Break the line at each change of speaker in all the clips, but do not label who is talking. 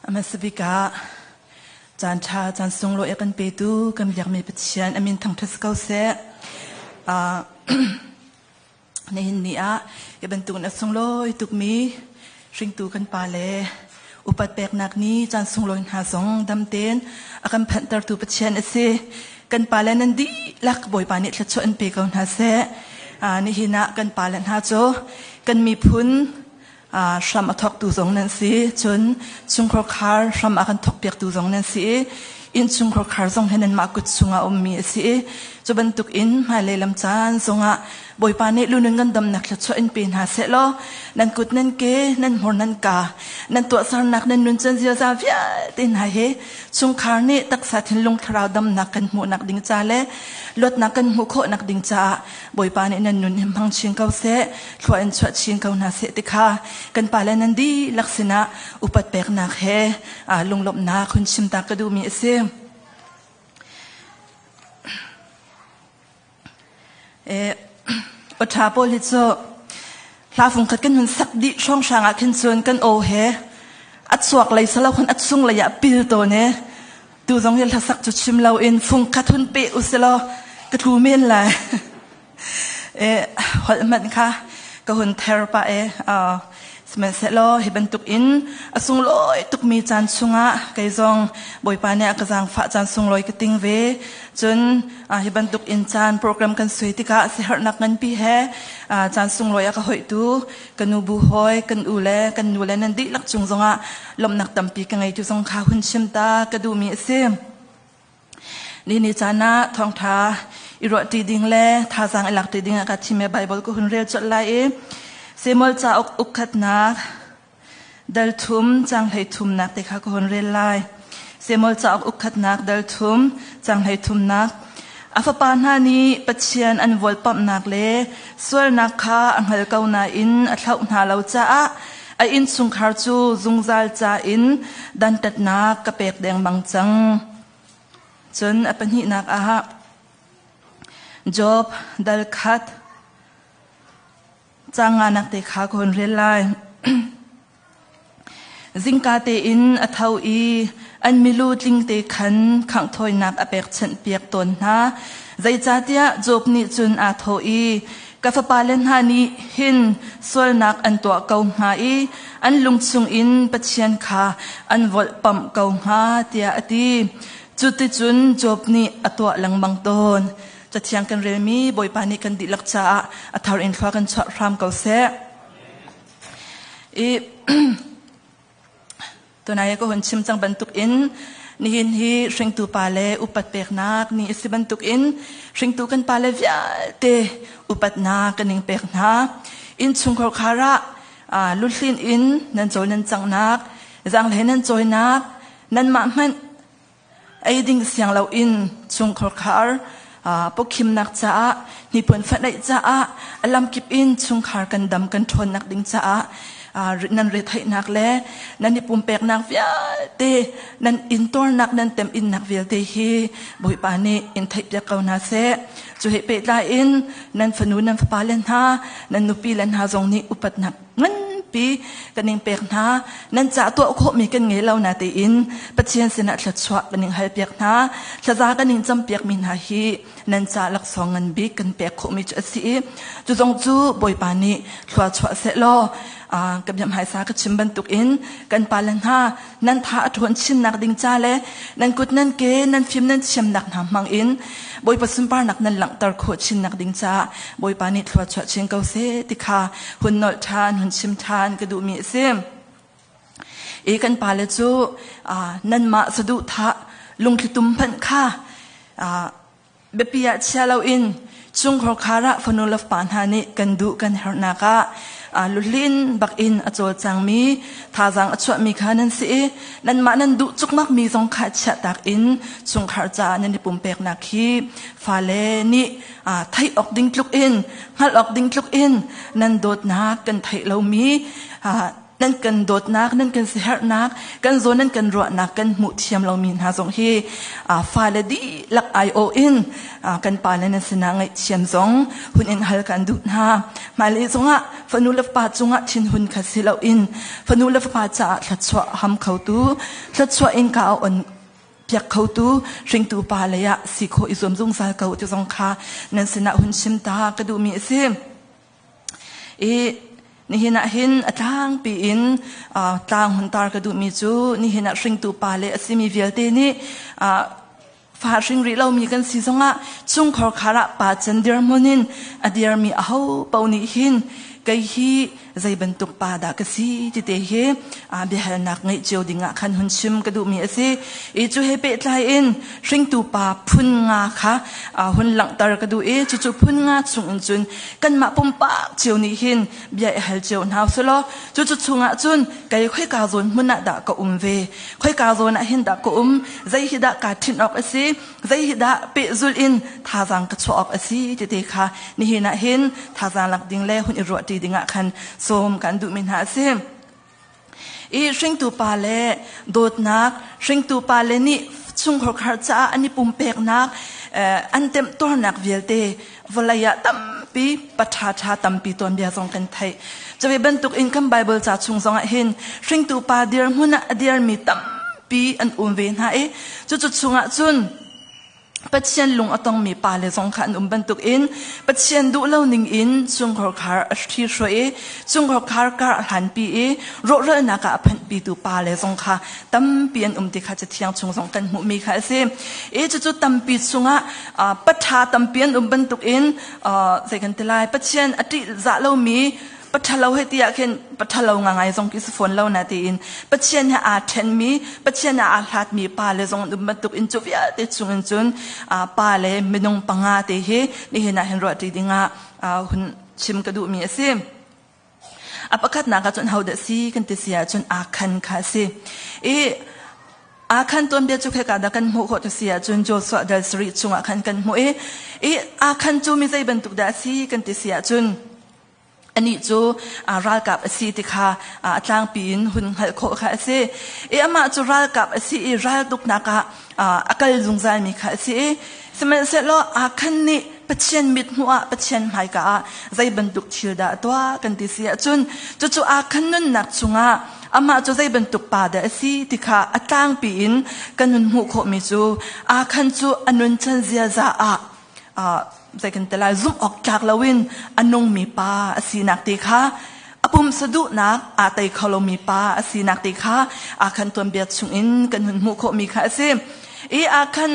Hmasa bik ah caan ṭha caan sunglawi a kan petu kan biakmi Pathian a min thangṭhat si ko seh. Nihin ni ah hi bantukin a sunglawi tukmi hringtu kan pa le upat peknak ni caan sunglawi hna zong dam tein a kan phanhtertu Pathian a si. Kan pa le nan dihlak Bawipa nih thluachuah in pe ko hna seh. Nihin ah kan pa le hna cu kan miphun hram a thawktu zong nan si. Cun chungkhar khar hram a kan thawkpiaktu zong nan si i innchungkhar khar zong he nanmah kut chungah ummi a si i cu bantuk in hmailei lam caan zongah Bawipa nih lunun ngandamnak thluachuah in pe hna seh law nan kut nan ke nan hmur nan ka nan tuahsernak nan nuncan ziaza vialte hna hi chungkhar nih taksa thinlung thlarau damnak kan hmuhnak ding ca le luatnak kan hmuh khawhnak ding caah Bawipa nih nan nun hi hmang chin ko seh thlua in chuah chin ko hna seh ti kha kan pale nan dihlak sinah upat peknak he lunglawmhnak hun chim ta ka duhmi a si. Awṭha pawl hi cu hla fungkhat kan hun sak dih hrawnghrang ah khin cun kan aw he a chuak lei salo khan a chung lei ah pil tawn e tu zong hi hlasak cu chim lo in fungkhat hun pe usilaw ka tlu men lai. Holh hmanh kha ka hun ther pah e. Sihmanhsehlaw hi bantuk in a sunglawi tukmi caan chungah kei zong Bawipa nih a ka zaangfah caan sunglawi ka ting ve. Cun hi bantuk in caan program kan sui tikah siaherhnak nganpi he caan sunglawi a ka hoihtu ka nu bu hawi, kan u le kan nu le nan dihlak cung zongah lawmhnak tampi ka ngei tu zong kha hun chim ta ka duhmi a si. Ni ni caan ah thawngṭha i ruahṭi ding le thazaang i lakṭi ding ah ka thim i Baibal ka hun rel colh lai i Samuel cauk ukkhatnak dal thum cang hlei thumnak te kha ka hun rel lai. Samuel cauk ukkhatnak dal thum cang hlei thumnak A fapa hna nih Pathian an vawlpamhnak le sualnak kha a hngal ko nain a thlauh hna lo caah a innchungkhar cu zungzal ca in dantatnak ka pek dengmang cang. Cun a pahnihnak ah Job dal khat caang nganak te kha ka hun rel lai. Zingka tein a tho i an milu tlingte khan khanghthawinak a pekchanh piak tawn hna. Zeicahtiah Job nih cun aa thawh i, Ka fapale hna nih hin sualnak an tuah ko hnga i an lung chungin Pathian kha an volhpamh ko hnga, tiah a ti. Cuticun Job nih a tuah lengmang tawn. Cathiang kan relmi Bawipa nih kan dihlak caah a thar in thlua kan chuah hram ko seh. I Tunai ka hun chim cang bantuk in nihin hi hringtu pa le upat peknak ni a si bantuk in hringtu kan pa le vialte upatnak kan ning pek hna. Innchungkhar khar ah luhlin in nan cawl nan canghnak, zaanghlei nan cawinak, nanmah hmanh ei ding siang loin chungkhar khar pawkhimnak caah hnipuan faneih caah a lamkip in chungkhar kan dam kan ṭhawnnak ding caah nan retheihnak le nan i pumpeknak vialte nan intuarnak nan teminnak vialte hi Bawipa nih in theihpiak ko hna seh. Cu he pehtlai in nan fanu nan fapa le hna nan nupi le hna zong nih upatnak nganpi kan ning pek hna nan ca tuah khawhmi kan ngei lo na tein Pathian sinah thluachuah kan ning halpiak hna thlaza kan ning campiak mi hna hi nan ca laksawng ngan bik kan pek khawhmi cu a si i cu zong cu Bawipa nih thluachuah seh law ka biam haisa ka chim bantuk in kan pa le hna nan tha a ṭhawn chinnak ding ca le nan kut nan ke nan fim nan thiamnak hna hmang in Bawipa sunparnak nan langhter khawh chinnak ding caah Bawipa nih thluachuah chin ko seh ti kha hun nolh ṭhan hun chim ṭhan ka duhmi a si. I kan pale cu nanmah saduhthah lungthlitum hmanh kha biapi ah chia loin chungkhar khar ah fanu le fapa hna nih kan duh kan herhnak ah luhlin bak in a cawlcangmi thazaang a chuahmi kha nan si i nanmah nan duh cukmakmi zong kha chiahtak in chungkhar caah nan i pumpeknak hi fale nih theih awk ding tluk in hngalh awk ding tluk in nan dawtnak kan theih lomi. Nan kan dawtnak, nan kan siherhnak, kan zawn nan kan ruahnak kan hmuh thiam lomi hna zong hi fale dihlak aiawh in kan pale nan sinah ngaihthiam zong hun in hal kan duh hna. Hmailei zongah fanu le fapa cungah thinhun kha si loin fanu le fapa caah thluachuah ham khotu, thluachuah innka a on piak khotu hringtu pa lei ah si khawh i zuam zungzal ko ti zong kha nan sinah hun chim ta ka duhmi a si. I nihin ah hin a tlangpi in tlang hun tar ka duhmi cu nihin ah hringtu pa le a simi vialte nih fa hring rih lomi kan si zongah chungkhar khar ah pa can dirhmun in a dirmi aho paoh nih hin kei hi zei bantuk pa dah ka si ti te hi biahalnak ngeih cio ding ah khan hun chim ka duhmi a si. I cu he pehtlai in hringtu pa phun nga kha hun langhter ka duh i cucu phun nga chung in cun kanmah pumpak cio nih hin bia i hal cio hna usih cucu chungah cun kei khoika zawn hmun ah dah ka um ve khoika zawn ah hin dah ka um zei hi dah kaa ṭhinh awk a si zei hi dah pehzulh in thazaang ka chuah awk a si ti te kha nihin ah hin thazaang lak ding le hun i ruahṭi ding ah khan sawm kan duhmi hna a si. I hringtu pa le dawtnak, hringtu pa le nih chungkhar caah an i pumpeknak, an temtuarnak vialte vawlei ah tampi paṭha ṭha tampi tuanbia zong kan theih. Cuve bantuk in kan Bible ca chung zong ah hin hringtu pa dirhmun ah a dirmi tampi an um ve hna i cucu chungah cun Pathian lung a tongmi pale zong kha an um bantukin Pathian duh lo ning in chungkhar a ṭhihruai i chungkhar kar a hlanpi i rawhralnak ah a phanhpitu pale zong kha tampi an um ti kha Cathiang chung zong kan hmuhmi kha a si. I cucu tampi chungah paṭha tampi an um bantukin zei kan ti lai Pathian a ṭihzah lomi paṭhalo he ti ah khin paṭhalo ngangai zong khi si fawn lo na tiin Pathian he aa ṭhenmi Pathian he aa hlatmi pa le zong an um bantuk in cu vialte chung in cun pa le minung panga te hi nihin ah hin ruahṭi dingah hun chim ka duhmi a si. A pakhatnak ah cun hodah si kan ti si ahcun Akhan kha a si. I Akhan tuanbia cu kheka dah kan hmuh khawh ti si ahcun Joshua dal sarih chungah khan kan hmuh i i Akhan cu mi zei bantuk dah a si kan ti si ahcun anih cu ralkap a si ti kha a tlangpi in hun hngalh khawh kha a si. I amah cu ralkap a si i raltuknak ah a kal zungzalmi kha a si i sihmanhsehlaw Akhan nih Pathian mithmuh ah Pathian hmaika ah zei bantuk thil dah a tuah kan ti si ahcun cucu Akhan nunnak chungah amah cu zei bantuk pa dah a si ti kha a tlangpi in kan hun hmuh khawhmi cu Akhan cu a nunchan ziaza ah zei kan ti lai zumh awk tlak loin a nungmi pa a sinak te kha a pumsa duhnak aa tei kho lomi pa a sinak te kha Akhan tuanbia chungin kan hun hmuh khawhmi kha a si. I Akhan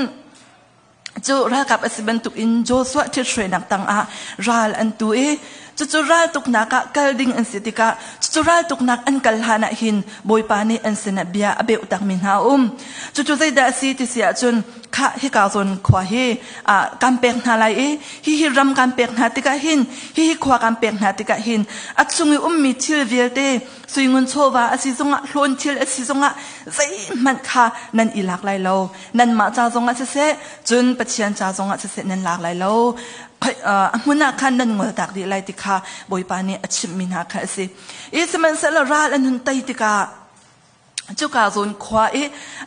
cu ralkap a si bantuk in Joshua ṭhithruainak tangah ral an tu i cucu raltuknak ah kal ding an si tikah cucu raltuknak an kal hlan ah hin Bawipa nih an sinah bia a beuh takmi hna a um. Cucu zeidah a si ti si ahcun khah hika zawn khua hi kan pek hna lai i hihi ram kan pek hna tikah hin hihi khua kan pek hna tikah hin a chung i ummi thil vialte suingun chawva a si zongah hlawn thil a si zongah zeihmanh kha nan i lak lai lo nanmah ca zongah siseh cun Pathian ca zongah siseh nan lak lai lo a hmun ah khan nan ngol tak dih lai ti kha Bawipa nih a chimhmi hna kha a si i sihmanhsehlaw ral an hun tei tikah cuka zawn khua i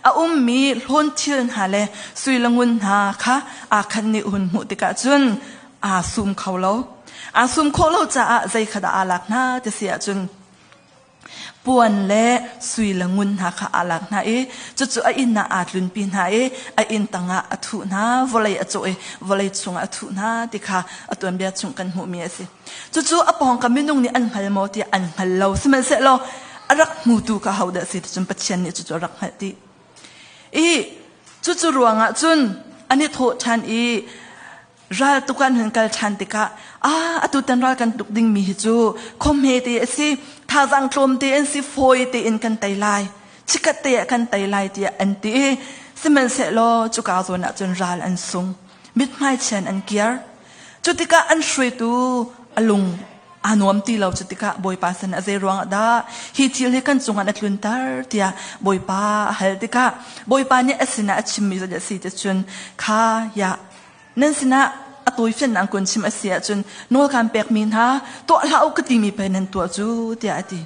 a ummi hlawn thil hna le sui le ngun hna kha Akhan nih hun hmuh tikah cun aa sum kho lo. Aa sum khawh lo caah zei kha dah aa lak hna ti si ahcun puan le sui le ngun hna kha aa lak hna i cucu a inn ah aa tlunpi hna i a inn tangah a thuh hna vawlei a cawh i vawlei chungah a thuh hna ti kha a tuanbia chung kan hmuhmi a si. Cucu a pawngkam minung nih an hngal maw tiah an hngal lo. Sihmanhsehlaw a rak hmutu kha hodah a si ti cun Pathian nih cucu a rak hngalh dih. I cucu ruangah cun an i thawh ṭhan i ral tuk an hun kal ṭhan tikah ah atu tan ral kan tuk dingmi hi cu khawmhme te a si thazaang tlawm te an si fawi tein kan tei lai chikat te ah kan tei lai tiah an ti i sihmanhsehlaw cuka zawn ah cun ral an sung mithmai chian an kiar Cu tikah an hruaitu a lung aa nuam ti lo. Cu tikah Bawipa sin ah zei ruangah dah hi thil hi kan cungah na tlunter tiah Bawipa a hal tikah Bawipa nih a sinah a chimmi zeidah a si ti cun kha ya nan sinah a tawifiannak kun chim a si ahcun nawl kaan pekmi hna tuah hlah u ka timi pei nan tuah cu tiah a ti.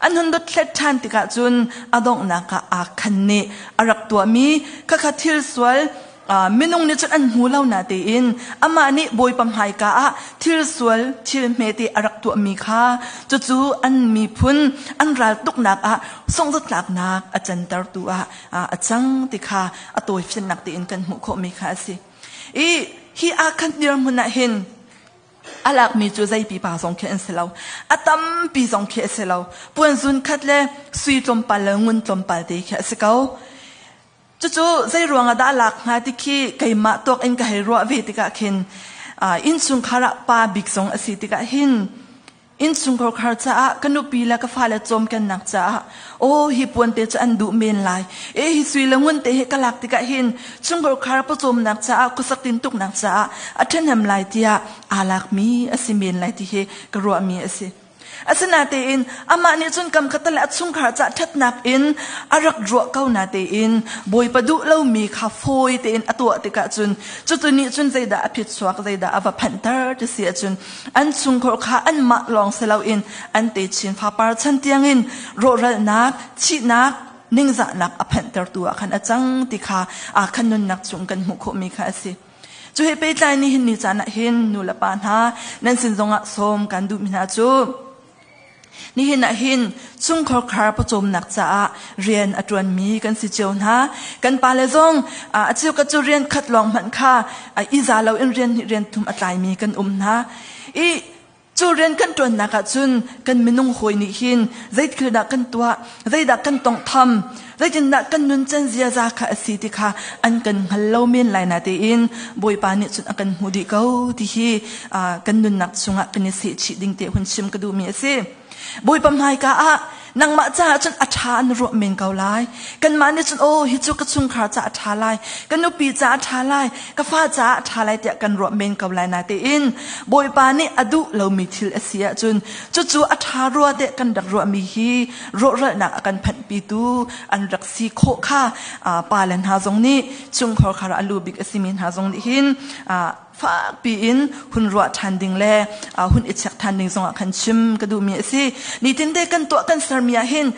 An hun dothlet ṭhan tikah cun a donghnak ah aa khan nih a rak tuahmi khakha thil sual minung nih cun an hmu lo na tein amah nih Bawipa hmaika ah thil sual thil hmete a rak tuahmi kha cucu an miphun an ral tuknak ah sungzatlaknak a cantertu ah a cang ti kha a tawifiannak tein kan hmuh khawhmi kha a si. I hi aa khan dirhmun ah hin a lakmi cu zei pipa zong khi an si lo. A tampi zong khi a si lo. Puanzun khat le sui tlawmpal le ngun tlawmpal te khi a si ko. Cucu zei ruang ah dah a lak hnga ti khi keimah tuak in ka hei ruah ve tikah khin innchungkhar ah pa bik zong a si tikah hin innchungkhar caah ka nupi le ka fale cawmkennak caah aw hi puan te cu an duh men lai e hi sui le ngun te hi ka lak tikah hin chungkhar pawcawmnak caah khuasak tintuknak caah a ṭhahnem lai tiah aa lakmi a si men lai ti hi ka ruahmi a si. Asinain amah nih cun kam khat le a chungkhar ca ṭhatnak in a rak ruah ko natein Bawipa duh lomi kha fawi tein a tuah tikah cun cucu nih cun zeidah a phitchuak zeidah a va phanhter ti si ahcun an chungkhar kha anmah lawng si loin an techin fapar chan tiangin rawhralnak thihnak ningzahnak a phanhtertu ah khan a cang ti kha aa khan nunnak chung kan hmuh khawhmi kha a si. Cu he pehtlai ni hin ni caan ah hin nu le pa hna nan sin zongah sawm kan duhmi hna cu nihin ah hin chungkhar khar pawcawmnak caah rian a ṭuanmi kan si cio hna. Kan pale zong a cheu ka cu rian khat lawng hmanh kha i za loin rian hnih rian thum a tlaimi kan um hna. I Cu rian kan ṭuannak ah cun kan minung hawi nih hin zeithil dah kan tuah, zeidah kan tawnghtham, zeitindah kan nuncan ziaza kha a si ti kha an kan hngal lo men lai na tein Bawipa nih cun a kan hmuh dih ko ti hi kan nunnak chungah kan i sehchih ding te hun chim ka duhmi a si. Bawipa hmaika ah nangmah caah cun a ṭha an ruah men ko lai. Kanmah nih cun aw hi cu ka chungkhar caah a ṭha lai, ka nupi caah a ṭha lai, ka fa caah a ṭha lai tiah kan ruah men ko lai natein Bawipa nih a duh lomi thil a si ahcun cucu a ṭha rua tiah kan rak ruahmi hi rawhralhnak a kan phanhpitu an rak si khawh kha pa le hna zong nih chungkhar khar a lu bik a simi hna zong nih hin fakpi in hun ruah ṭhan ding le hun i check ṭhan ding zongah khan chim ka duhmi a si. Nitin te kan tuah kan sermi ah hin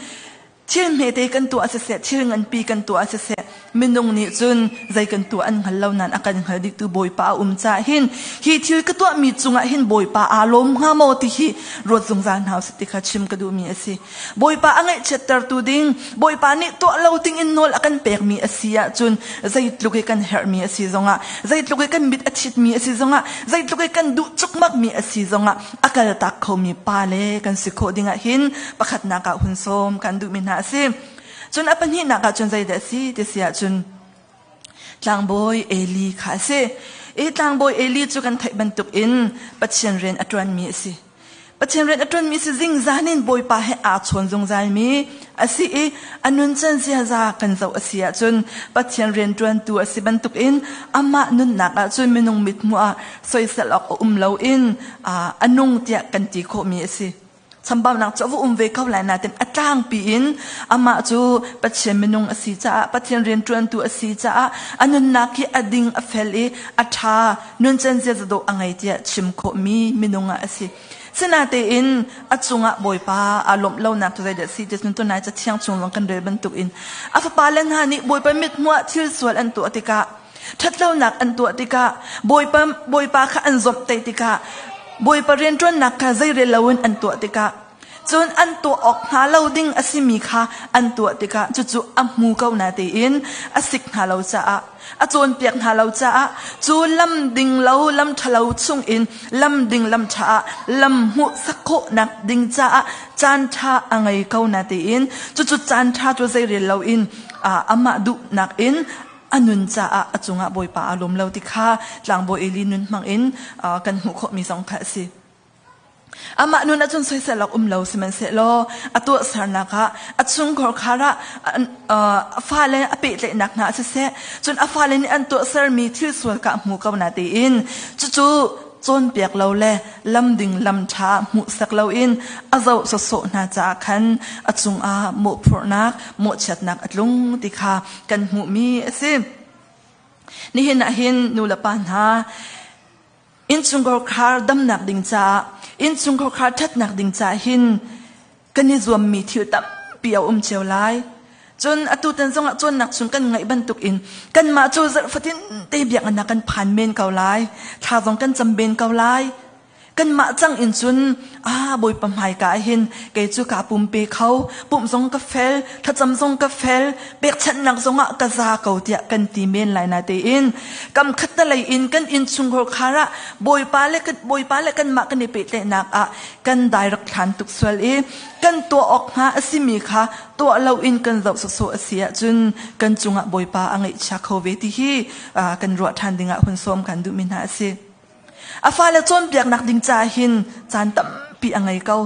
thil hmete kan tuah siseh thil nganpi kan tuah siseh minung nih cun zei kan tuah an hngal lo nain a kan hngal dihtu Bawipa a um caah hin hi thil ka tuahmi cungah hin Bawipa aa lawm hnga maw ti hi ruat zungzal hna usih ti kha chim ka duhmi a si. Bawipa a ngaihchiattertu ding, Bawipa nih tuah lo ding in nawl a kan pekmi a si ahcun zeitluk i kan herhmi a si zongah, zeitluk i kan mit a thitmi a si zongah, zeitluk i kan duh cukmakmi a si zongah a kaltak khomi pa le kan si khawh dingah hin pakhatnak ah hun sawm kan duhmi hna a si. Cun a pahnihnak ah cun zeidah a si ti si ahcun tlangbawi Eli kha a si. I tlangbawi Eli cu kan theih bantuk in Pathian rian a ṭuanmi a si. Pathian rian a ṭuanmi si zingzan in Bawipa he aa chawn zungzalmi a si i a nuncan ziaza kan zoh a si ahcun Pathian rian ṭuantu a si bantukin amah nunnak ahcun minung mithmuh ah soisel awk a um loin a nung tiah kan ti khawhmi a si. Chambaunak cu a va um ve ko lai nain a tlangpi in amah cu Pathian minung a si caah Pathian rianṭuantu a si caah a nunnak hi a ding a fel i a ṭha nuncan ziaza dawh a ngei tiah chim khawhmi minung ah a si. Sinatein a cungah Bawipa aa lawmh lonak cu zeidah a si ti cun tunai cathiang chung zong kan rel bantukin a fapale hna nih Bawipa mithmuh ah thil sual an tuah tikah ṭhatlonak an tuah tikah Bawipa Bawipa kha an zawmhtaih tikah Bawipa rianṭuannak kha zeirel loin an tuah tikah Cun an tuah awk hnga lo ding a simi kha an tuah tikah cucu a hmu ko natein a sik hna lo caah a cawnpiak hna lo caah cu lam ding lo lam ṭhalo chungin lam ding lam ṭha ah lam hmuhsak khawhnak ding caah caan ṭha a ngei ko natein cucu caan ṭha cu zeirel loin amah duhnak in a nun caah a cungah Bawipa aa lawm lo ti kha tlangbawi Eli nun hmangin kan hmuh khawhmi zong kha a si. Amah nun ahcun soisel awk um lo sihmanhsehlaw a tuahsernak ah a chungkhar khar ah a fale a pehtlaihnak hna siseh cun a fale nih an tuahsermi thil sual ka hmu ko na tiin cucu cawnpiak lo le lam ding lam ṭha hmuhsak loin a zoh sawsawh hna caah khan a cungah mawhphurhnak mawhchiatnak a tlung ti kha kan hmuhmi a si. Nihin ah hin nu le pa hna Innchungkhar damnak ding caah, innchungkhar ṭhatnak ding caah hin Kan i zuammi thil tampi a um cio lai. Cun atu tan zongah cawnnak chung kan ngaih bantuk in kanmah cu zarh fatin te biakinn ah kan phan men ko lai. Thla zong kan cam men ko lai. Kanmah cang in cun ah Bawipa hmaika ah hin kei cu kaa pumpe kho, pumh zong ka fel, thlacam zong ka fel, pekchanhnak zongah ka za ko tiah kan ti men lai na tein kam khattelei in kan innchungkhar khar ah Bawipa le Bawipa le kanmah kan i pehtlaihnak ah kan dai rak thlan tuk sual i kan tuah awk hnga a simi kha tuah loin kan zoh sawsawh a si ahcun kan cungah Bawipa a ngaihchia kho ve ti hi kan ruah ṭhan dingah hun sawm kan duhmi hna a si. A fale cawnpiaknak ding caah hin caan tampi a ngei ko.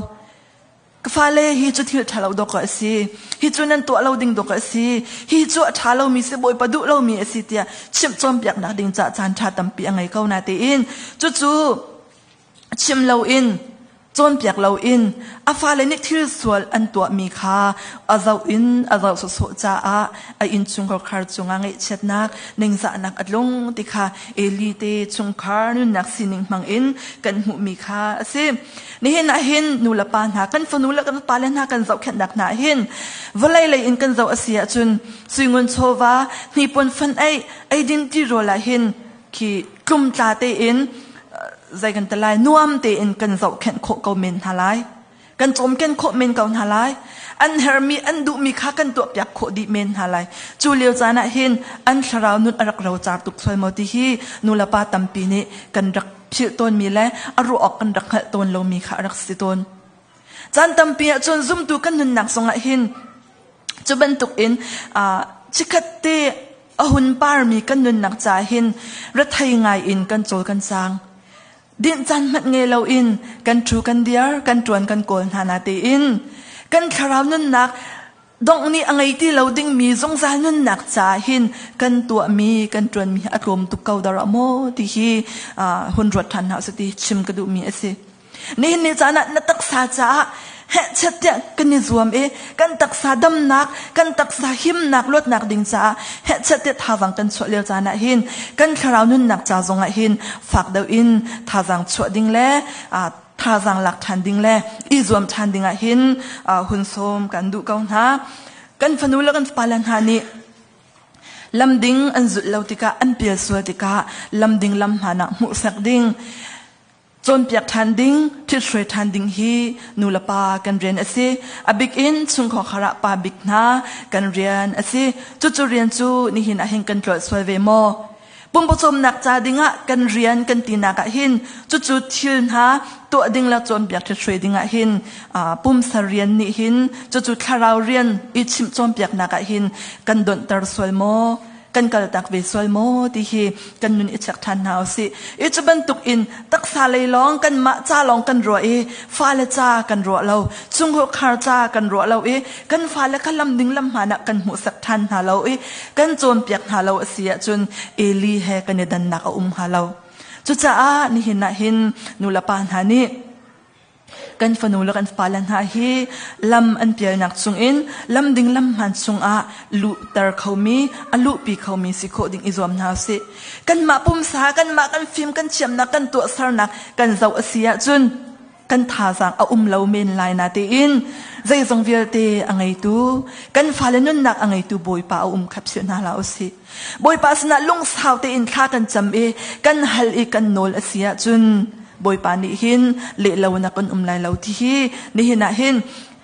Ka fale hi cu thil ṭha lo dawk a si. Hi cu nan tuah lo ding dawk a si. Hi cu a ṭha lomi si Bawipa duh lomi a si tiah chimh cawnpiaknak ding caah caan ṭha tampi a ngei ko na tiin cucu chim loin cawnpiak loin a fale nih thil sual an tuahmi kha a zoh in a zoh sawsawh caah a innchungkhar khar cungah ngaihchiatnak ningzahnak a tlung ti kha Eli te chungkhar nunnak sining hmangin kan hmuhmi kha a si. Nihin ah hin nu le pa hna kan fanu le kan pale hna kan zohkhenhnak hna hin vawlei lei in kan zoh a si ahcun suingun chawva hnipuan fan ei eidin ti rawl ah hin khi tlumtla tein zei kan ti lai nuam tein kan zohkhenh khawh ko men hna lai kan cawmken khawh men ko hna lai an hermi an duhmi kha kan tuahpiak khawh dih men hna lai cu lio caan ah hin an thlarau nun a rak rocar tuk sual maw ti hi nulepa tampi nih kan rak philh tawnmi le a ruah awk kan rak hngalh tawn lomi kha a rak si tawn caan tampi ah cun zumtu kan nunnak zongah hin Cu bantukin chikkhat te a hun parmi kan nunnak ca hin rethei ngai in kan cawl kan sang. Dinh caan hmanh ngei loin kan ṭhu kan diar, kan ṭuan kan kawl hna na tein kan thlarau nunnak dongh nih a ngei ti lo dingmi zungzal nunnak ca hin kan tuahmi kan ṭuanmi a tlawm tuk ko dara maw ti hi hun ruat ṭhan hna usih ti chim ka duhmi a si. Nihin ni caan ah na taksa caah hehchet tiah kan i zuam i kan taksa damnak, kan taksa himnak, luatnak ding caah hehchet tiah thazaang kan chuah lio caan ah hin kan thlarau nunnak ca zong ah hin fak deuh in thazaang chuah ding le thazaang lak ṭhan ding le i zuam ṭhan ding ah hin hun sawm kan duh ko hna. Kan fanu le kan fapale hna nih lamding an zulh lo tikah an pial sual tikah lamding lam hmaan ah hmuhsak ding Cawnpiak ṭhan ding, ṭhithruai ṭhan ding hi nulepa kan rian a si. A bik in chungkhar ah pa bik hna kan rian a si. Cucu rian cu nihin ah hin kan tlolh sual ve maw? Pumpawcawmnak ca dingah kan rian kan tinak ah hin cucu thil hna tuah ding le cawnpiak ṭhithruai ding ah hin pumsa rian nih hin cucu thlarau rian i chimh cawnpiaknak ah hin kan donhter sual maw? Kan kaltak ve sual maw ti hi kan nun i check ṭhan hna usih. I cu bantuk in taksa lei lawng kanmah ca lawng kan ruah i fale ca kan ruah lo, chungkhar ca kan ruah lo i kan fale kha lam ding lam hmaan ah kan hmuhsak ṭhan hna lo i kan cawnpiak hna lo a si ahcun Eli he kan i dannak a um hnga lo. Cucaah nihin ah hin nulepa hna nih Kan fanu le kan fapale hna hi lam an pialnak chungin lam ding lam hmaan chungah luhter khomi, a luhpi khomi si khawh ding i zuam hna usih. Kanmah pumsa, kanmah kan fim, kan thiamnak, kan tuahsernak kan zoh a si ahcun kan thazaang a um lo men lai na tiin zeizong vialte a ngeitu kan fale nunnak a ngeitu Bawipa a um kha philh hna hlah usih. Bawipa sinah lungsau tein thla kan cam i kan hal i kan nawl a si ahcun Bawipa nih hin leh lo na kan um lai lo ti hi nihin ah hin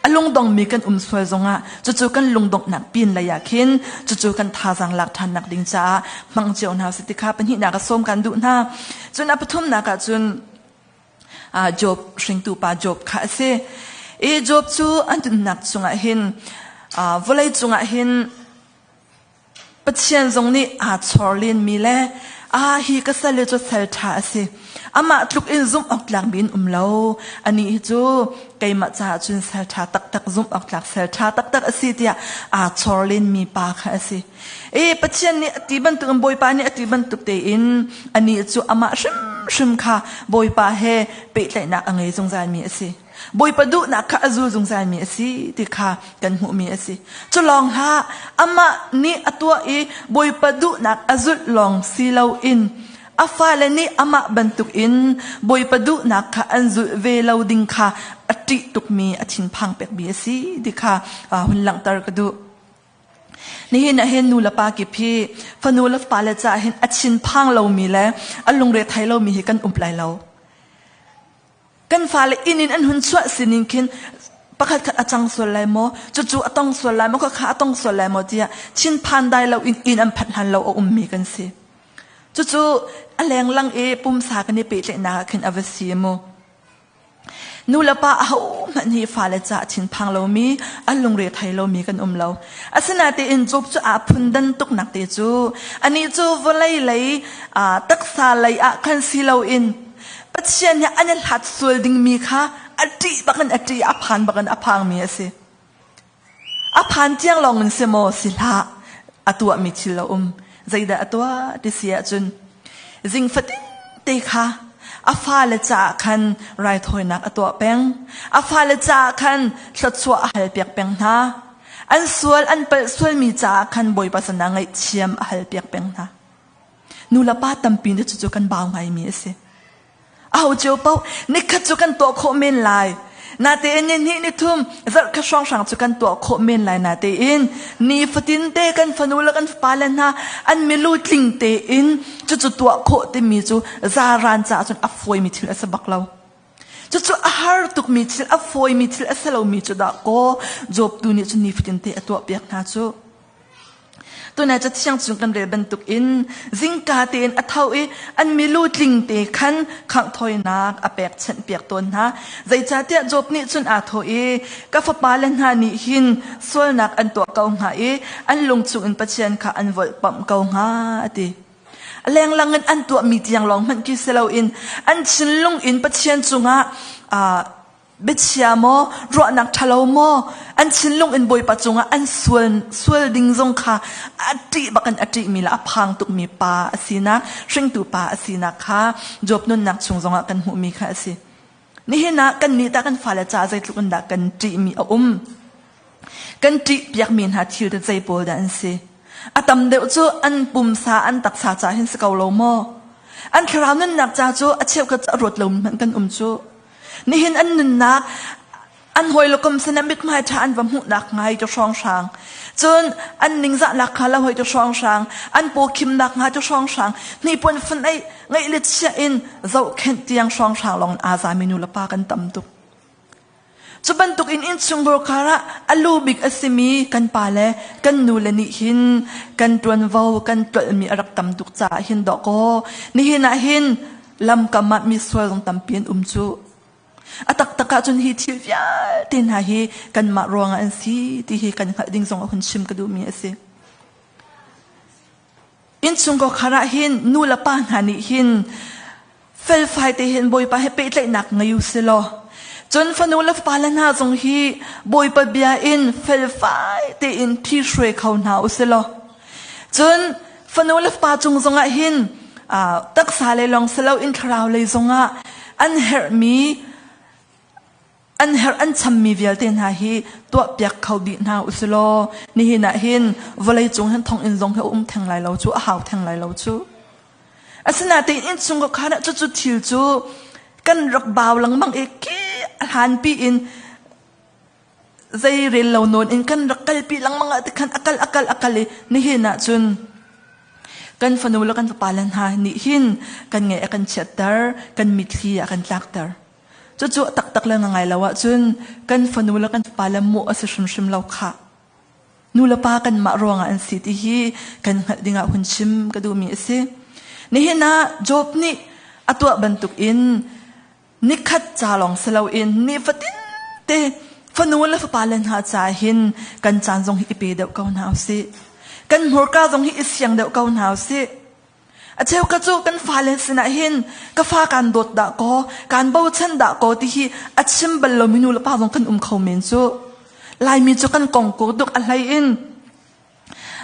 a lungdongmi kan um sual zongah cucu kan lungdonghnak pin lei ah khin cucu kan thazaang lak ṭhannak ding caah hmang cio hna usih ti kha pahnihnak a sawm kan duh hna. Cun a pathumnak ah cun Job hringtu pa Job kha a si. I Job cu an nunnak chungah hin vawlei cungah hin Pathian zong nih aa chor lenmi le aa hi ka salle cu sal ṭha a si. Amah tluk in zumh awk tlakmi in um lo. Anih hi cu keimah caah cun sal ṭha taktak zumh awk tlak sal ṭha taktak a si tiah aa chor lenmi pa kha a si. I Pathian nih a ti bantuk in Bawipa nih a ti bantuk tein anih cu amah hrimhrim kha Bawipa he pehtlaihnak a ngei zungzalmi a si. Bawipa duhnak kha a zul zungzalmi a si ti kha kan hmuhmi a si. Cu lawng hlah amah nih a tuah i Bawipa duhnak a zulh lawng si loin a fale nih amah bantukin Bawipa duhnak kha an zulh ve lo ding kha a. a ṭih tukmi a thinphang pekmi a si ti kha hun langhter ka duh. Nihin ah hin nu le pa kip hi fanu le fapa le caah hin a thinphang lomi le a lungre thei lomi hi kan um lai lo. Kan fale inn in an hun chuah sining khin pakhat khat a cang sual lai maw, cucu a tong sual lai maw, khakha a tong sual lai maw tiah thinphan dai lo in inn an phanh hlan lo a ummi kan si. Cucu a lenglang i pumsa kan i pehtlaihnak ah khin a va si mu. Nu le pa ahohmanh hi fale caah thinphang lomi, an lungre thei lomi kan um lo. Asinain Job cu aa phundan tuknak te cu anih cu vawlei lei taksa lei ah khan si loin Pathian he an i hlat sual dingmi kha a ṭih bakin a ṭih, a phan bakin a phangmi a si. A phan tiang lawng in si maw si hlah, a tuahmi thil a um. Zeidah a tuah ti si ahcun zing fatin te kha a fale caah khan raithawinak a tuah peng. A fale caah khan thluachuah a halpiak peng hna. An sual an palh sualmi caah khan Bawipa sinah ngaihthiam a halpiak peng hna. Nu le pa tampi nih cucu kan bau ngaimi a si. Aho cio paoh nikhat cu kan tuah khawh men lai. Natein ni hnih ni thum zarh khat hrawnghrang cu kan tuah khawh men lai natein nifatin te kan fanu le kan fapa le hna an milu tling tein cucu tuah khawh timi cu zaran caah cun a fawimi thil a si bak lo. Cucu a har tukmi thil, a fawimi thil a si lomi cu dah kaw Job tu nih cun nifatin te a tuah piak hna cu. Tunai cathiang chung kan rel bantukin zingka tein a tho i an milu tling te khan khanghthawinak a pekchanh piak tawn hna. Zeicahtiah Job nih cun aa thawh i ka fapale hna nih hin sualnak an tuah ko hnga i an lung chungin Pathian kha an volhpamh ko hnga a ti. A lenglang in an tuahmi tiang lawng hmanh khi si loin an thinlung in Pathian cungah biachia maw ruahnak ṭhalo maw an thinlung in Bawipa cungah an sual sual ding zong kha a ṭih bakin a ṭihmi le a phang tukmi pa a sinak hringtu pa a sinak kha Job nunnak chung zongah kan hmuhmi kha a si. Nihin ah kannih tah kan fale caah zeitluk in dah kan ṭihmi a um? Kan ṭih piakmi hna thil te zei pawl dah an si? A tam deuh cu an pumsa an taksa caah hin si ko lo maw? An thlarau nunnak ca cu a cheukhat cu a ruat lomi hmanh kan um cu. Nihin an nunnak an hawi le kom sinah mithmai ṭha an va hmuhnak ngai cu hrawnghrang. Cun an ningzahnak kha lo hoi cu hrawnghrang, an paw khimnak hnga cu hrawnghrang, hnipuan fun ei ngeih le chiah in zohkhenh tiang hrawnghrang lawng in aa zami nu le pa kan tam tuk. Cu bantuk in innchungkhar khar ah a lu bik a simi kan pa le kan nu le nih hin kan ṭuanvo kan tlolhmi a rak tam tuk caah hin dawkaw nihin ah hin lamkam ah misual zong tampi an um cu. A taktak ahcun hi thil vialte hna hi kanmah ruangah an si ti hi kan hngalh ding zong a hun chim ka duhmi a si. Innchungkhar khar ah hin nu le pa hna nih hin felfai te hin Bawipa he pehtlaihnak ngei u si law cun fanu le fapa le hna zong hi Bawipa bia in felfai tein thi hruai kho hna u si law cun fanu le fapa cung zongah hin taksa lei lawng si loin thlarau lei zongah an herhmi an herh an chammi vialte hna hi tuahpiak kho dih hna usilaw nihin ah hin vawlei cung hin thonginn zong hi a um theng lai lo cu a hau theng lai lo cu asinain innchung ka khan ah cucu thil cu kan rak bau lengmang i ki a hlanpi in zei rel lo nawn in kan rak kalpi lengmang ah tikhan akal akal akal i nihin ah cun kan fanu le kan fapa le hna nih hin kan ngaih a kan chiatter kan mitthli a kan tlakter cucu a taktak le ngai lo ahcun kan fanu le kan fapa le mawh a si hrimhrim lo khah nu le pa kanmah ruangah an si ti hi kan hngalh dingah hun chim ka duhmi a si nihin ah Job nih a tuah bantuk in nikhat ca lawng si loin nifatin te fanu le fapa le hna ca hin kan caan zong hi i pe deuh ko hna usih kan hmurka zong hi i siang deuh ko hna usih a cheu ka cu kan fale sinah hin ka fa kan dawt dah kaw kan bochan dah kaw ti hi a chim bal lomi nu le pa zong kan um kho men cu laimi cu kan kong ko duk a hlei in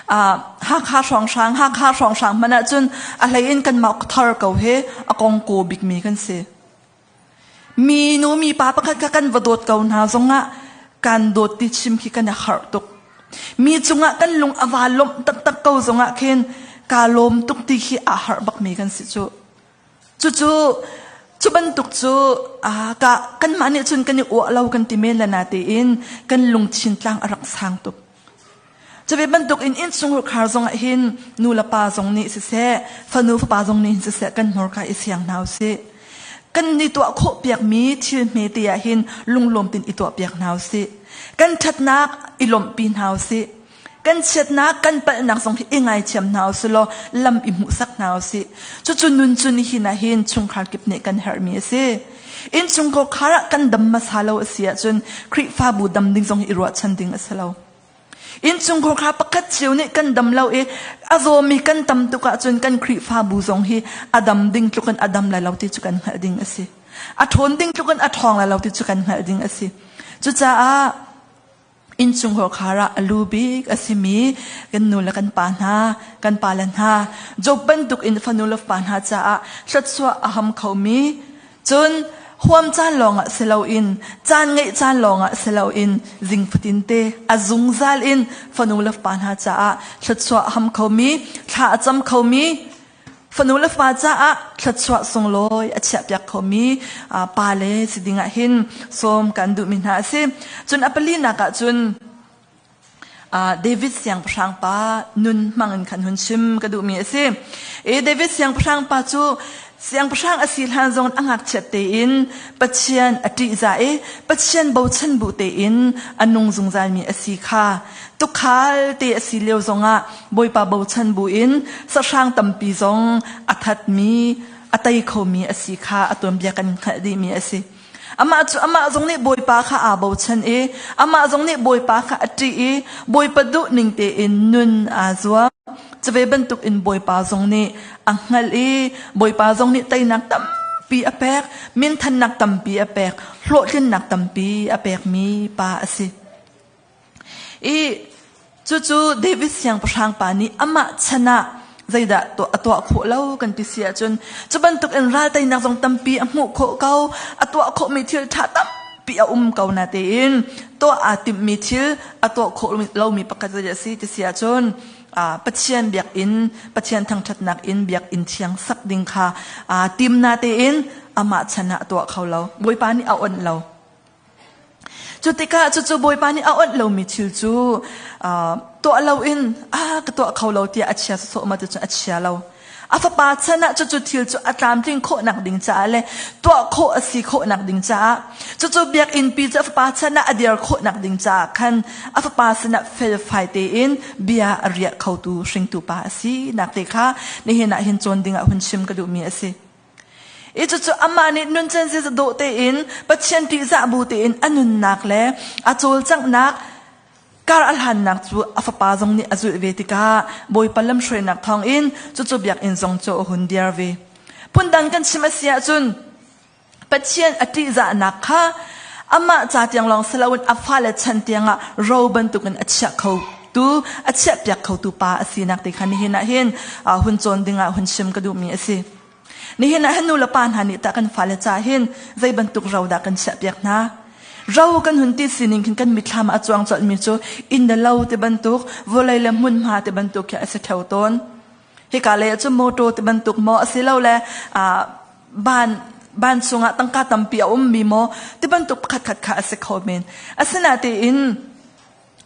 Hakha hrawnghrang Hakha hrawnghrang hmanh ahcun a hlei in kanmah thar ko he a kong ko bikmi kan si. Mi nu mi pa pakhat kha kan va dawt ko hna zongah kan dawt ti chim khi kan i harh tuk. Mi cungah kan lung a va lawmh taktak ko zongah khin kaa lawm tuk ti khi aa harh bakmi kan si cu. Cucu Cu bantuk cu ka kanmah nih cun kan i uah lo kan ti men le natein kan lungthin tlang a rak sang tuk. Cu ve bantuk in innchungkhar zong ah hin nu le pa zong nih siseh, fanu fapa zong nih siseh kan hmurka i siang hna usih. Kan ni tuah khawh piakmi thil hmete ah hin lunglawm tin i tuah piak hna usih. Kan ṭhatnak i lawmhpi hna usih. Kan chiatnak, kan palhnak zong hi i ngaithiam hna usih law lam i hmuhsak hna usih. Cucu nun cu nihin ah hin chungkhar kip nih kan herhmi a si. Innchungkhar ah kan dam hmasa lo a si ahcun Khrihfabu dam ding zong hi i ruahchan ding a si lo. Innchungkhar kha pakhat cio nih kan dam lo i a zawmi kan tam tuk ahcun kan Khrihfabu zong hi a dam ding tluk in a dam lai lo ti cu kan hngalh ding a si. A ṭhawn ding tluk in a ṭhawng lai lo ti cu kan hngalh ding a si. Cucaah innchungkhar ah a lu bik a simi kan nu le kan pa hna, kan pale hna, Job bantuk in fanu le fapa hna caah thluachuah a ham khomi Cun huam caan lawngah si loin caan ngeih caan lawngah si loin zing fatin te a zungzal in fanu le fapa hna caah thluachuah a ham khomi thla a cam khomi fanu le fapa caah thluachuah sunglawi a chiahpiak khomi pa le si dingah hin sawm kan duhmi hna a si. Cun a palinak ah cun David siangpahrang pa nun hmang in khan hun chim ka duhmi a si. I David siangpahrang pa cu siangpahrang a si hlan zong a ngakchiat tein Pathian a ṭihzah i Pathian bochan bu tein a nung zungzalmi a si kha tukhal te a si lio zongah Bawipa bochan bu in sahrang tampi zong a thatmi a tei khomi a si kha a tuanbia kan hngalh dihmi a si. Amah cu amah zong nih Bawipa kha aa bochan i amah zong nih Bawipa kha a ṭih i Bawipa duh ning tein nun aa zuam. Cu ve bantuk in Bawipa zong nih a hngalh i Bawipa zong nih teinak tampi a pek, minthannak tampi a pek, hlawhtlinnak tampi a pekmi pa a si. I cucu David siangpahrang pa nih amah chan ah zeidah a tuah khawh lo kan ti si ahcun cu bantuk in ral teinak zong tampi a hmuh khawh ko, a tuah khawhmi thil ṭha tampi a um ko natein tuah aa timhmi thil a tuah khawh lomi pakhat zeidah a si ti si ahcun Pathian biakinn, Pathian thangṭhatnak in biakinn thiang sak ding kha aa tim natein amah chan ah a tuah kho lo. Bawipa nih a onh lo. Cu tikah cucu Bawipa nih a onh lomi thil cu tuah loin a ka tuah kho lo tiah a chia sawsawh ma cun a chia lo. A fapa chan ah cucu thil cu a tlamtling khawhnak ding caah le tuah khawh a si khawhnak ding caah cucu biakinn pi cu a fapa chan ah a dir khawhnak ding caah khan a fapa sinah felfai tein bia a riah khotu hringtu pa a si nak te kha nihin ah hin cawn ding ah hun chim ka duhmi a si. I cucu amah nih nuncan ziaza dawh tein Pathian ṭihzah bu tein a nunnak le a cawlcanghnak kar a hlannak cu a fapa zong nih a zulh ve tikah Bawipa lamhruainak thawngin cucu biakinn zong cu a hun dir ve. Phundang kan chim a si ahcun Pathian a ṭihzahnak kha amah ca tiang lawng si loin a fale chan tiangah ro bantukin a chiah kho tu a chiahpiak khotu pa a sinak te kha nihin ah hin hun cawn dingah hun chim ka duhmi a si. Nihin ah hin nu le pa hna nih tah kan fale ca hin zei bantuk ro dah kan chiahpiak hna? Ro kan hun ti sining khin kan mitthlam ah a cuang colhmi cu inn le lo ti bantuk, vawlei le hmunhma ti bantuk khi a si theo tawn. Hika lei ah cun motor ti bantuk maw asilole ban ban chungah tangka tampi a ummi maw ti bantuk pakhatkhat kha a si kho men. Asinain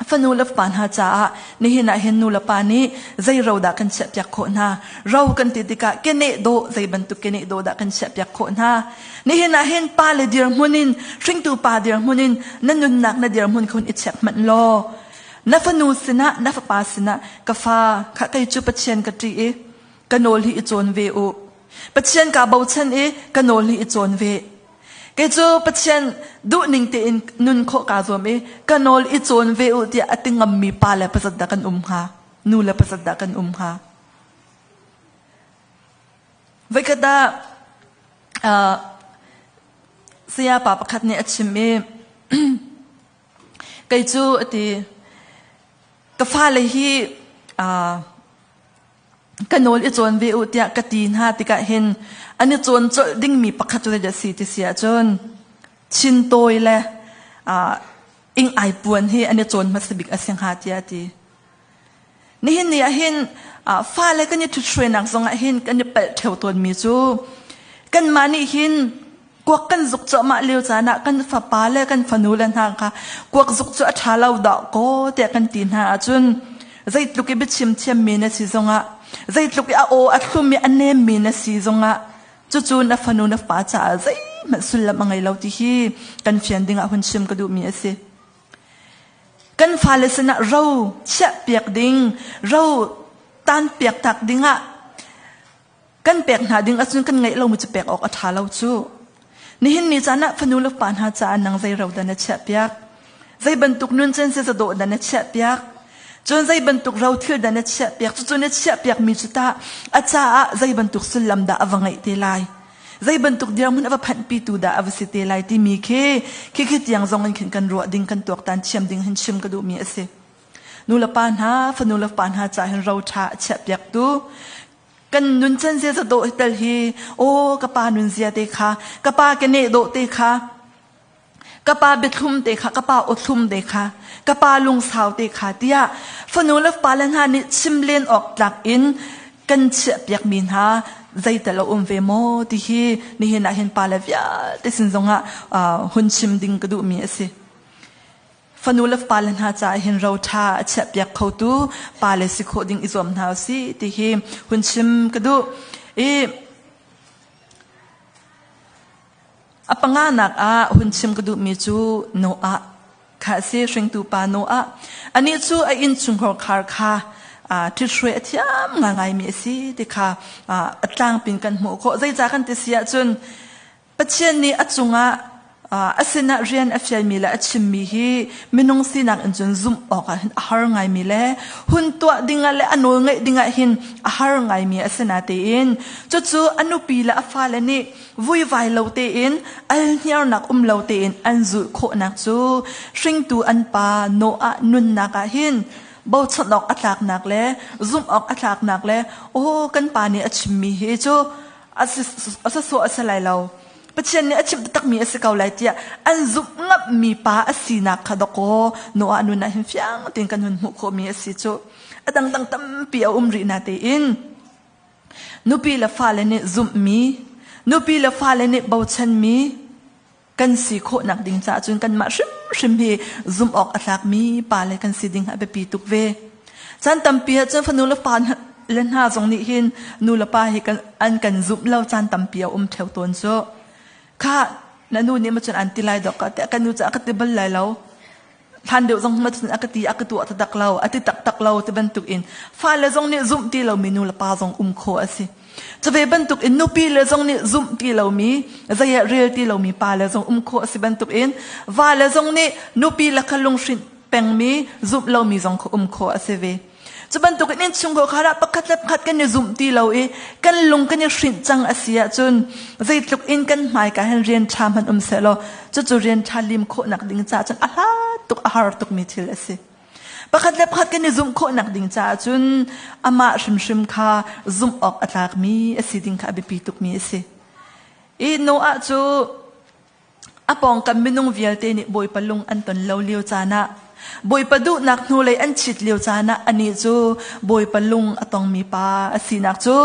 fanu le fapa hna caah nihin ah hin nu le pa nih zei ro dah kan chiahpiak khawh hna? Ro kan ti tikah keneh dawh zei bantuk keneh dawh dah kan chiahpiak khawh hna? Nihin ah hin pa le dirhmun in hringtu pa dirhmun in na nunnak na dirhmun khun i check hmanh law na fanu sinah na fapa sinah ka fa kha kei cu Pathian ka ṭih i ka nawl hi i cawn ve u. Pathian kaa bochan i ka nawl hi i cawn ve. Kei cu Pathian duhning tein nun khawh kaa zuam i ka nawl i cawn ve u tiah a ti ngammi pa le pasat dah kan um hnga? Nu le pasat dah kan um hnga? Voikhat ah saya pa pakhat nih a chim i kei cu a ti ka fale hi ka nawl i cawn ve u tiah ka ti hna tikah hin an i cawn colh dingmi pakhat cu zeidah a si ti si ahcun chintawi le ing ai puan hi an i cawn hmasa bik a si hnga tiah a ti. Nihin ni ah hin fale kan i ṭhithruainak zong ah hin kan i palh ṭheo tawnmi cu kanmah nih hin. Kuak kan zuk cuahmah lio caan ah kan fapa le kan fanu le hna kha kuak zuk cu a ṭha lo dah kaw tiah kan ti hna ahcun zeitluk i biachim thiammi na si zongah zeitluk i a aw a thlum i a nemmi na si zongah cucu na fanu na fa caah zeihmanh sullam a ngei lo ti hi kan fian dingah hun chim ka duhmi a si. Kan fale sinah ro chiahpiak ding, ro tanpiak tak dingah kan pek hna ding ahcun kan ngeih lomi cu pek awk a ṭha lo cu. Nihin ni caan ah fanu le pa hna caah nang zei ro dah na chiahpiak? Zei bantuk nuncen ziazadawh dah na chiahpiak? Cun zei bantuk rothil dah na chiahpiak? Cucu na chiahpiakmi cu tah a caah zei bantuk sullam dah a va ngeih te lai? Zei bantuk dirhmun a va phanhpitu dah a va si te lai timi khi khi tiang zong in khin kan ruah ding kan tuaktan thiam ding hin chim ka duhmi a si. Nu le pa hna, fanu le pa hna caah hin ro ṭha a chiahpiaktu kan nuncan ziaza dawh tel hi aw ka pa nunzia te kha ka pa keneh dawh te kha ka pa biathlum te kha ka pa awthlum te kha ka pa lungsau te kha tiah fanu le fapa le hna nih chim len awk tlak in kan chiah piak mi hna zeital a um ve maw ti hi nihin ah hin pa le vialte sin zongah hun chim ding ka duhmi a si. Fanu le fapa le hna caah hin ro ṭha a chiahpiak khotu pale si khawh ding i zuam hna usih ti hi hun chim ka duh. I a panganak ah hun chim ka duhmi cu Noah kha a si, hringtu pa Noah. Anih cu a innchungkhar khar kha ṭhithruai a thiam ngaingaimi a si ti kha a tlangpin kan hmuh khawh. Zeicah kan ti si ahcun Pathian nih a cungah a sinah rian a fialmi le a chimmi hi minung sinak in cun zumh awkah hin a har ngaimi le hun tuah dingah le a nawl ngaih dingah hin a har ngaimi a si natein cucu a nupi le a fale nih vuivai lo tein alhniarnak um lo tein an zulh khawhnak cu hringtu an pa Noah nunnak ah hin bochan awk a tlaknak le zumh awk a tlaknak le aw kan pa nih a chimmi hi cu a sawsawh a si lai lo. Pathian nih a chimh taktakmi a si ko lai tiah an zumh ngammi pa a sinak kha dawkaw Noah nun ah hin fiang tein kan hun hmuh khawhmi a si cu. A dangdang tampi a um rih na tein nupi le fale nih zumhmi, nupi le fale nih bochanmi, kan si khawhnak ding caah cun kanmah hrimhrim hi zumh awk a tlakmi pa le kan si ding a biapi tuk ve. Caan tampi ah cun fanu le pa le hna zong nih hin nu le pa hi kan an kan zumh lo caan tampi a um theo tawn cu. Kha na nu nih ma cun an ti lai dok ka te kan nu cu a ka ti bal lai lo. Hlan deuh zong ma cun a ka ti a ka tuah taktak lo a ti taktak lo ti bantuk in fale zong nih zumh ti lomi nu le pa zong um khawh a si. Cuve bantuk in nupi le zong nih zumh ti lomi zei ah rel ti lomi pa le zong um khawh a si bantuk in va le zong nih nupi le kha lunghrinh pengmi zumh lomi zong kha um khawh a si ve. Cu bantuk in innchungkhar khar ah pakhat le pakhat kan i zumh ti lo i kan lung kan i hrinh cang a si ahcun zeitluk in kan hmaika hin rian ṭha hmanh um sehlaw cucu rian ṭha lim khawhnak ding caah cun a hlat tuk a har tukmi thil a si. Pakhat le pakhat kan i zumh khawhnak ding caah cun amah hrimhrim kha zumh awk a tlakmi a si ding kha a biapi tukmi a si. I Noah cu A pawngkam minung vialte nih Bawipa lung an ton lo lio caan ah Bawipa duhnak hnulei an chit lio caan ah anih cu Bawipa lung a tongmi pa a sinak cu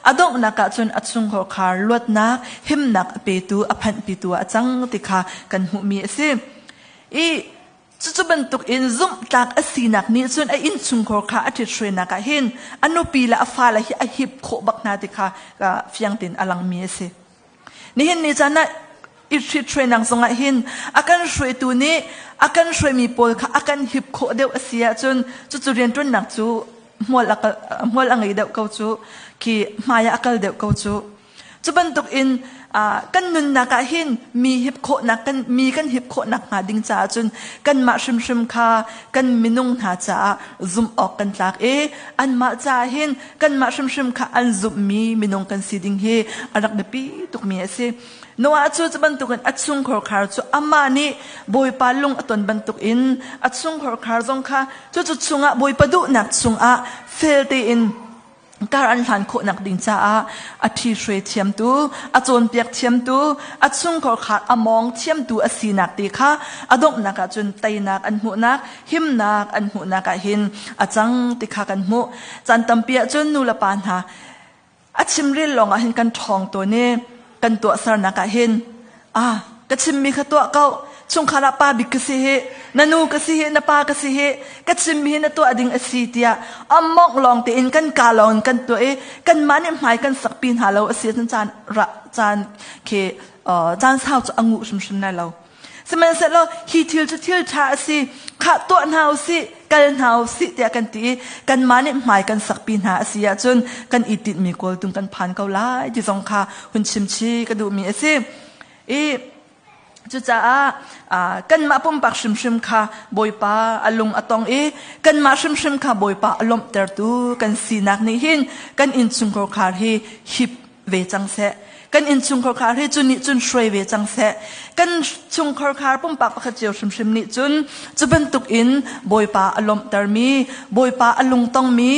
a donghnak ah cun a chungkhar luatnak himnak a petu a phanhpitu ah a cang ti kha kan hmuhmi a si. I cucu bantuk in zumhtlak a sinak nih cun a innchungkhar kha a ṭhithruainak ah hin a nupi le a fale hi a hip khawh bak hna ti kha fiang tein a langmi a si. Nihin ni caan ah i ṭhithruainak zongah hin a kan hruaitu nih a kan hruaimi pawl kha a kan hip khawh deuh a si ahcun cucu rianṭuannak cu hmual a, hmual a ngei deuh ko cu khi hmai ah a kal deuh ko cu. Cu bantuk in kan nunnak ah hin mi hip khawhnak kan mi kan hip khawhnak hnga ding caah cun kanmah hrimhrim kha kan minung hna caah zumh awk kan tlak i anmah caah hin kanmah hrimhrim kha an zumhmi minung kan si ding hi a rak biapi tukmi a si. Noah cu cu bantukin a chungkhar cu amah nih Bawipa lung a ton bantukin a chungkhar zong kha cucu chungah Bawipa duhnak chungah fel tein kar an hlan khawhnak ding caah a ṭhihruai thiamtu, a cawnpiak thiamtu, a chungkhar a mawng thiamtu a sinak ti kha a donghnak ah cun teinak an hmuhnak, himnak an hmuhnak ah hin a cang ti kha kan hmuh. Caan tampi ah cun nu le pa hna a chimrel lawng ah hin kan ṭhawng tawn i kan tuahsernak ah hin. Ah, ka chimmi kha tuah ko. Chungkhar ah pa bik ka si hi, na nu ka si hi, na pa ka si hi, ka chimmi hi na tuah ding a si tiah amongh lawng tein kan ka lawng in kan tuah i kanmah nih hmai kan sakpi hna lo a si ahcun caan ra caan khi caan sau cu a nguh hrimhrim lai lo. Sihmanhsehlaw hi thil cu thil ṭha a si, khah tuah hna u sih, kal hna u sih tiah kan ti i kanmah nih hmai kan sakpi hna a si ahcun kan i tinhmi kawltung kan phan ko lai ti zong kha hun chimchih ka duhmi a si. I cucaah kanmah pumpak hrimhrim kha Bawipa a lung a tong i kanmah hrimhrim kha Bawipa a lawmhtertu kan sinak nih hin kan innchungkhar khar hi hip ve cang seh. Kan innchungkhar khar hi cu nih cun hruai ve cang seh. Kan chungkhar khar pumpak pakhat cio hrimhrim nih cun cu bantuk in Bawipa a lawmhtermi, Bawipa a lungtongmi,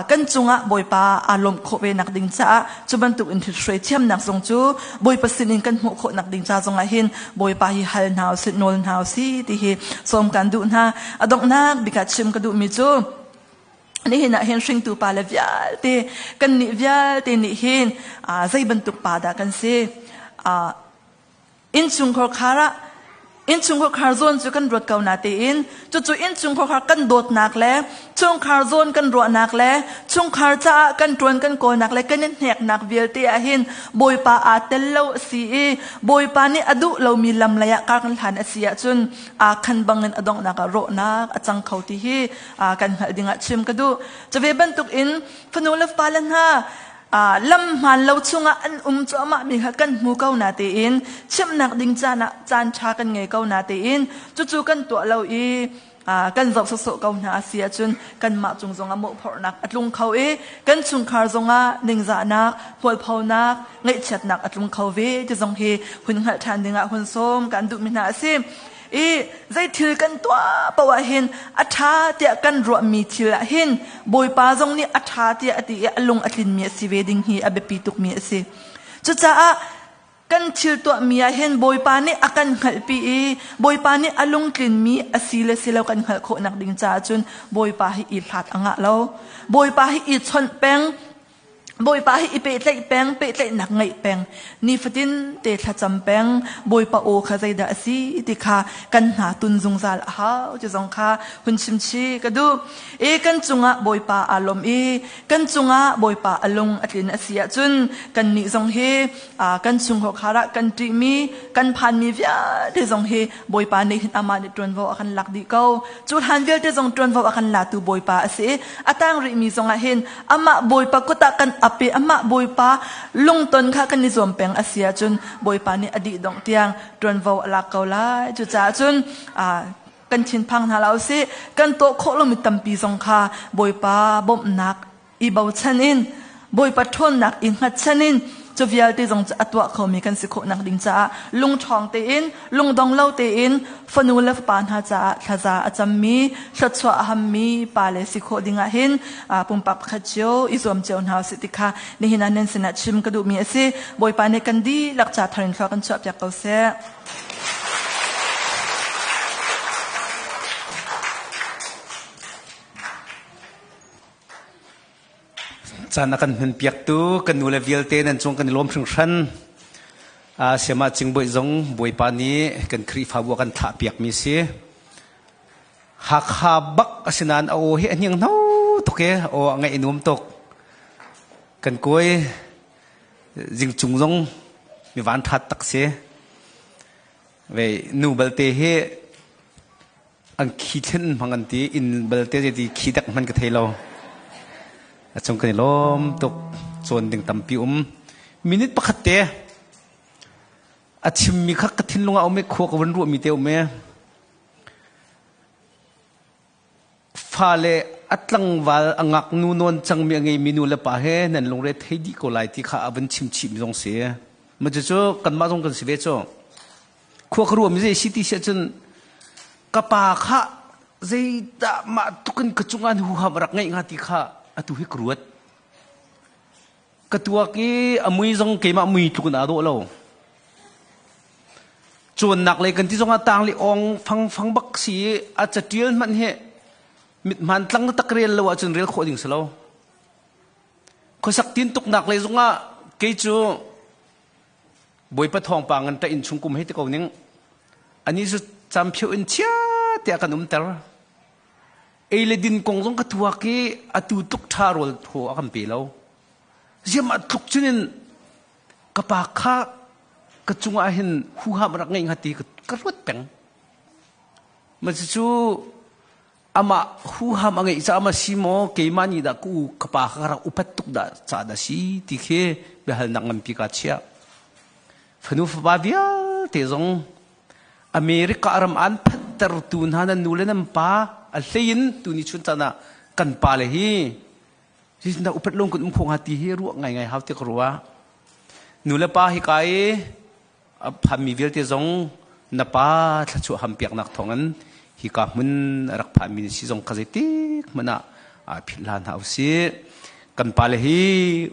kan cungah Bawipa aa lawmh khawh ve nak ding caah cu bantuk in hruai thiamnak zong cu Bawipa sinin kan hmuh khawh nak ding ca zongah hin Bawipa hi hal hna usih, nawl hna usih ti hi sawm kan duh hna. A donghnak bik ah chim ka duhmi cu nihin ah hin hringtu pa le vialte kan nih vialte nih hin zei bantuk pa dah kan si? Innchungkhar khar ah innchungkhar khar zawn cu kan ruat ko na tein cucu innchungkhar khar kan dawtnak le chungkhar zawn kan ruahnak le chungkhar caah kan ṭuan kan kawlnak le kan i hneknak vialte ah hin Bawipa aa tel lo a si i Bawipa nih a duh lomi lam lei ah kar kan hlan a si ahcun aa khan bangin a donghnak ah rawhnak a cang kho ti hi kan hngalh dingah chim ka duh. Cuve bantukin fanu le fale hna lam hmaan lo chungah an um cuahmah mi kha kan hmu ko na tein chimhnak ding caan ah caan ṭha kan ngei ko na tein cucu kan tuah lo i kan zoh sawsawh ko hna a si ahcun kanmah cung zongah mawhphorhnak a tlung kho i kan chungkhar zongah ningzahnak, hmualphonak, ngaihchiatnak a tlung kho ve ti zong hi hun hngalh ṭhan dingah hun sawm kan duhmi hna a si. I zei thil kan tuah paoh ah hin a ṭha tiah kan ruahmi thil ah hin Bawipa zong nih a ṭha tiah a ti i a lung a tlinmi a si ve ding hi a biapi tukmi a si. Cucaah kan thil tuahmi ah hin Bawipa nih a kan hngalhpi i Bawipa nih a lungtlinmi a si le si lo kan hngalh khawhnak ding caah cun Bawipa hi i hlat a ngah lo. Bawipa hi i chawnh peng. Bawipa hi i pehtlaih peng, pehtlaihnak ngeih peng, nifatin te thlacam peng, Bawipa aw kha zeidah a si ti kha kan hna tun zungzal a hau ti zong kha hun chimchih ka duh. I kan cungah Bawipa aa lawm i kan cungah Bawipa a lung a tlin a si ahcun kannih zong hi kan chungkhar ah kan ṭihmi, kan phanmi vialte zong hi Bawipa nih hin amah nih ṭuanvo a kan lak dih ko. Cu hlan vialte zong ṭuanvo a kan latu Bawipa a si i a tang rihmi zongah hin amah Bawipa kut ah kan ap i amah Bawipa lungton kha kan i zuam peng a si ahcun Bawipa nih a dih dongh tiang ṭuanvo a lak ko lai. Cucaah cun kan thinphang hna lo sih, kan tuah khawh lomi tampi zong kha Bawipa bawmhnak i bochan in Bawipa ṭhawnnak i hngatchan in cu vialte zong cu a tuah khomi kan si khawhnak ding caah lungṭhawng tein lungdong lo tein fanu le fapa hna caah thlaza a cammi thluachuah a hammi pa le si khawh dingah hin pumpak pakhat cio i zuam cio hna usih ti kha nihin ah nan sinah chim ka duhmi a si. Bawipa nih kan dihlak ca thar in thlua kan chuahpiak ko seh.
Caan a kan hmanpiaktu kan nule vialte nan cung kan i lawm hringhran. Siama Cingboih zong Bawipa nih kan Khrihfabu a kan thlahpiakmi si. Hakha bak a si nain a aw hi a hninghno tuk i aw a ngaih nuam tuk. Kan kawi Zingcung zong mi van ṭhat tak si. Ve nu balte hi An khi thlen hmang an ti inn balte zeiti khi dek hman ka thei lo. A cung kan i lawm tuk cawn ding tampi um. Minute pakhat te a chimmi kha ka thinlung ah um i khua ka vun ruahmi te um i fale a tlangval a ngaknu nawn cangmi a ngeimi nu le pa he nan lungre thei dih ko lai ti kha a vun chim chih mi zong si. Ma cucu kanmah zong kan si ve cu. Khua ka ruahmi zei si ti si ahcun ka pa kha zeidah mah tukin ka cungah huham a rak ngeih hnga ti kha atu hi ka ruat. Ka tuak i a mui zong keimah mui tluk in aa dawh lo. Cawnnak lei kan ti zongah tang li ong fang fang bak si i a catial hmanh hi mithman tlang tak rel lo ahcun rel khawh ding si lo. Khuasak tin tuknak lei zongah kei cu Bawipa thawngpang in ṭah innchung kum hei ti ko ning. Ani cu camphio in chia tiah kan umter. Ei le din kong zong ka tuak i atu tluk ṭha rawl thaw a kan pe lo. Ziam ah tluk cun in ka pa kha ka cungah hin huham rak ngei hnga ti ka ruat peng. Ma cucu amah huham a ngeih caah ma si maw keimah nih dah ka u ka pa kha ka rak upat tuk dah ca dah si ti khi biahalnak nganpi ka chiah. Fanu fapa vialte zong America ram an phanhtertu hna nan nu le nan pa a hlei in tuni chun caan ah kan pa le hi na upat lung kun um kho hnga ti hi ruah ngaingai hau ti ka ruah. Nu le pa hi ka i a phanmi vialte zong na pa thluachuah hampiaknak thawngin hika hmun a rak phanmi na si zong kha zeitik hmanh ah aa philh hlah hna usih. Kan pale hi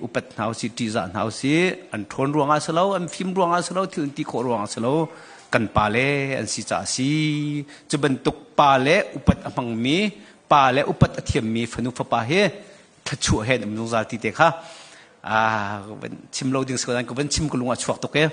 upat hna usih, ṭihzah hna usih. An ṭhawn ruangah si lo, an fim ruangah si lo, thil an ti khawh ruangah si lo, kan pale an si caah a si. Cu bantuk pale upat a hmangmi, pale upat a thiammi fanu fapa hi thluachuah he an um zungzal ti te kha chim lo ding si ko nain ka van chim ka lung a chuak tuk e.